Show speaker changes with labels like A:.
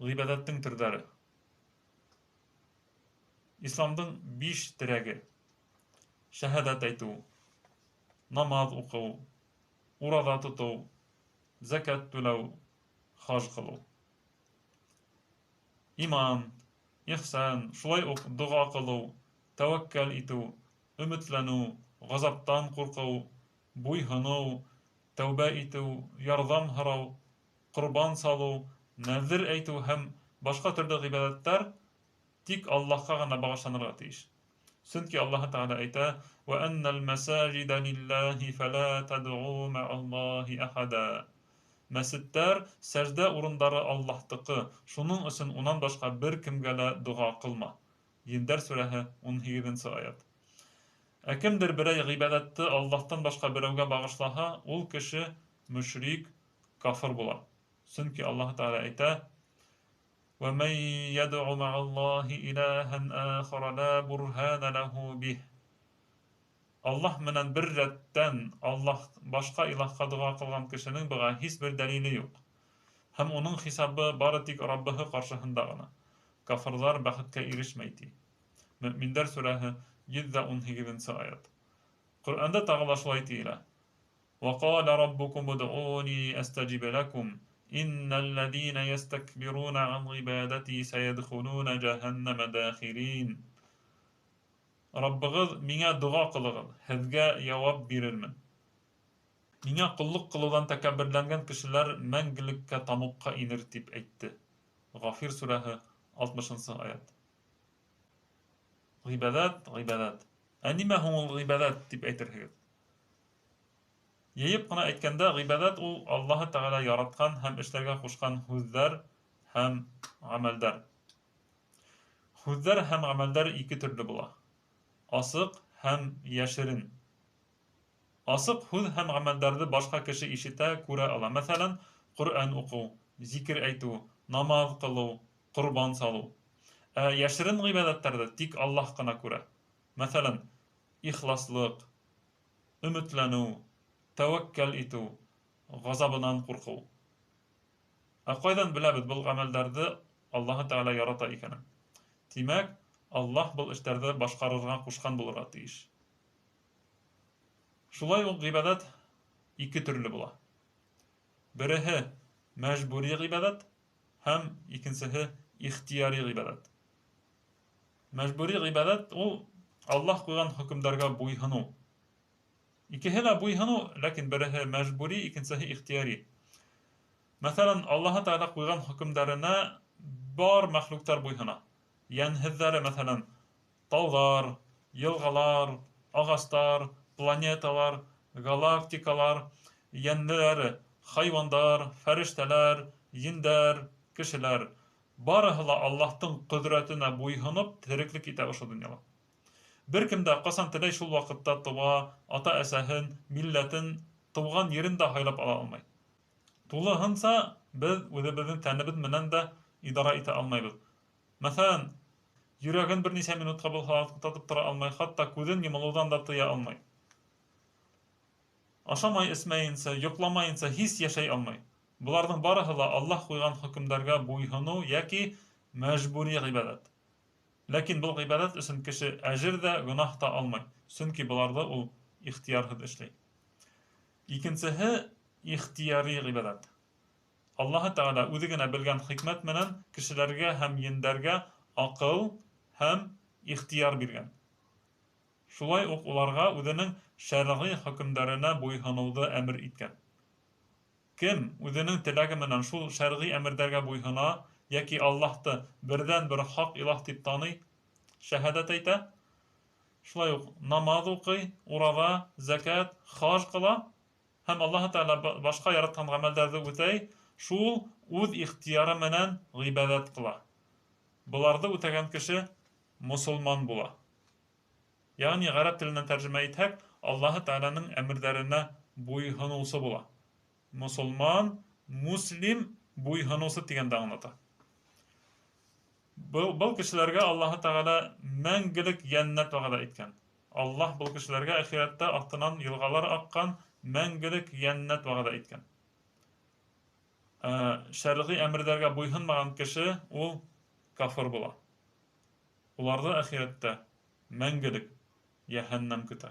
A: Ғибәҙәттең төрҙәре. Исламдың биш терәге: шәһәҙәт әйтеү, намаҙ уҡыу, ураҙа тотоу, зәкәт түләү, хаж ҡылыу. Иман, ихсан, шулай уҡ доға ҡылыу, тәүәккәл итеү, өмөтләнеү, ғазаптан ҡурҡыу, буйһоноу, тәүбә итеү, ярҙам һорау, ҡорбан салыу, нәҙер әйтеү һәм башҡа төрлө ғибәҙәттәр тик Аллаһҡа ғына бағышланырға тейеш. Сөнки Аллаһы Тәғәлә әйтә: "Вә әннәл мәсаҗида лиллаһи фәлә тәдъу мә'аллаһи әхәдә". Мәсеттәр, сәждә урындары Аллаһтыҡы, шуның өсөн унан башҡа бер кемгә лә доға ҡылма. Ендәр сүрәһе, 18-нсе аят. Ә кемдер берәй ғибәҙәтте Аллаһтан башҡа берәүгә бағышлаһа, ул кеше мөшрик, кафыр була. Сөнки Аллаһы Тәғәлә әйтә: "Вә мән йәдъу мә'аллаһи илаһән ахара ла бурһана ләһу биһ". Аллаһ менән бер рәттән Аллаһ башҡа илаһҡа доға ҡылған кешенең быға һис бер дәлиле юҡ. Һәм уның хисабы бары тик Раббыһы ҡаршыһында ғына. Кафырҙар бәхеткә ирешмәй, ти. Мөэминдәр сүрәһе, 118-нсе аят. Ҡөрьәндә тағы ла шулай тиелә: "Вә ҡалә раббукум удъуни әстәҗиб ләкум, иннәлләзинә йәстәкбируна ан ғибадәти сәйәдхулуна җәһәннәмә дахирин". Раббығыҙ миңә доға ҡылығыҙ, һеҙгә яуап бирермен. Миңә ҡоллоҡ ҡылыуҙан тәкәбберләнгән кешеләр мәңгелеккә тамуҡҡа инер, тип әйтте. Ғафир сүрәһе, 60-нсы аят. Ғибәҙәт, ғибәҙәт. Ә нимә һуң ул ғибәҙәт, тип әйтерһегеҙ? Йыйып ҡына әйткәндә, ғибәҙәт ул Аллаһы Тәғәлә яратҡан һәм эшләргә ҡушҡан һүҙҙәр һәм ғәмәлдәр. Һүҙҙәр һәм ғәмәлдәр ике төрлө була: асыҡ һәм йәшерен. Асыҡ һүҙ һәм ғәмәлдәрҙе башҡа кеше ишетә, күрә ала. Мәҫәлән, Ҡөрьән уҡыу, зикер әйтеү, намаҙ ҡылыу, ҡорбан салыу. Ә йәшерен ғибәҙәттәрҙе тик Аллаһ ҡына күрә. Мәҫәлән, ихласлыҡ, өмөтләнеү, тәүәккәл итеү, ғазабынан ҡурҡыу. Ә ҡайҙан беләбеҙ был ғәмәлдәрҙе Аллаһы Тәғәлә ярата икәнен? Тимәк, Аллаһ был эштәрҙе башҡарырға ҡушҡан булырға тейеш. Шулай уҡ ғибәҙәт ике төрлө була. Береһе мәжбүри ғибәҙәт һәм икенсеһе ихтыяри ғибәҙәт. Мәжбүри ғибәҙәт ул Аллаһ ҡуйған хөкөмдәргә буйһоноу. Икеһе лә буйһоноу, ләкин береһе мәжбүри, икенсеһе ихтыяри. Мәҫәлән, Аллаһы Тәғәлә ҡуйған хөкөмдәренә бар мәхлүктәр буйһона. Йәнһеҙҙәре, мәҫәлән, тауҙар, йылғалар, ағастар, планеталар, галактикалар, йәнлеләре, хайуандар, фәрештәләр, ендәр, кешеләр. Барыһы ла Аллаһтың ҡөҙрәтенә буйһоноп тереклек итә ошо донъяла. Бер кем дә ҡасан теләй шул ваҡытта тыуа, ата-әсәһен, милләтен, тыуған ерен дә һайлап ала алмай. Тулыһынса беҙ үҙебеҙҙең тәнебеҙ менән дә идара итә алмайбыҙ. Мәҫәлән, йөрәген бер нисә минутҡа булһа ла туҡтатып тора алмай, хатта күҙен йомолоуҙан да тыя алмай. Ашамай эсмәйенсә, йоҡламайынса һис йәшәй алмай. Быларҙың барыһы ла Аллаһ ҡуйған хөкөмдәргә буйһоноу йәки мәжбүри ғибәҙәт. Ләкин был ғибәҙәт өсөн кеше әжер ҙә, гонаһ та алмай, сөнки быларҙы ул ихтыярһыҙ эшләй. Икенсеһе ихтыяри ғибәҙәт. Аллаһы Тәғәлә үҙе генә белгән хикмәт менән кешеләргә һәм ендәргә аҡыл һәм ихтыяр биргән. Шулай уҡ уларға үҙенең шәрғи хөкөмдәренә буйһоноуҙы әмер иткән. Кем үҙенең теләге менән шул шәрғи әмерҙәргә буйһона йәки Аллаһты берҙән-бер хаҡ илаһ тип таный, шәһәдәт әйтә, шулай уҡ намаҙ уҡый, ураҙа, зәкәт, хаж ҡыла һәм Аллаһы Тәғәлә башҡа яратҡан ғәмәлдәрҙе үтәй, шул үҙ ихтыяры менән ғибәҙәт ҡыла. Быларҙы үтәгән кеше мосолман була. Йәғни ғәрәп теленән тәржемә итһәк, Аллаһы Тәғәләнең әмерҙәренә буйһоноусы була. Мосолман, муслим буйһоноусы тигәнде аңлата. Был, был кешеләргә Аллаһы Тәғәлә мәңгелек йәннәт вәғәҙә иткән. Аллаһ был кешеләргә әхирәттә аҫтынан йылғалар аҡҡан мәңгелек йәннәт вәғәҙә иткән. Ә шәрғи әмерҙәргә буйһонмаған кеше ул кафыр була. Уларҙы әхирәттә мәңгелек йәһәннәм көтә.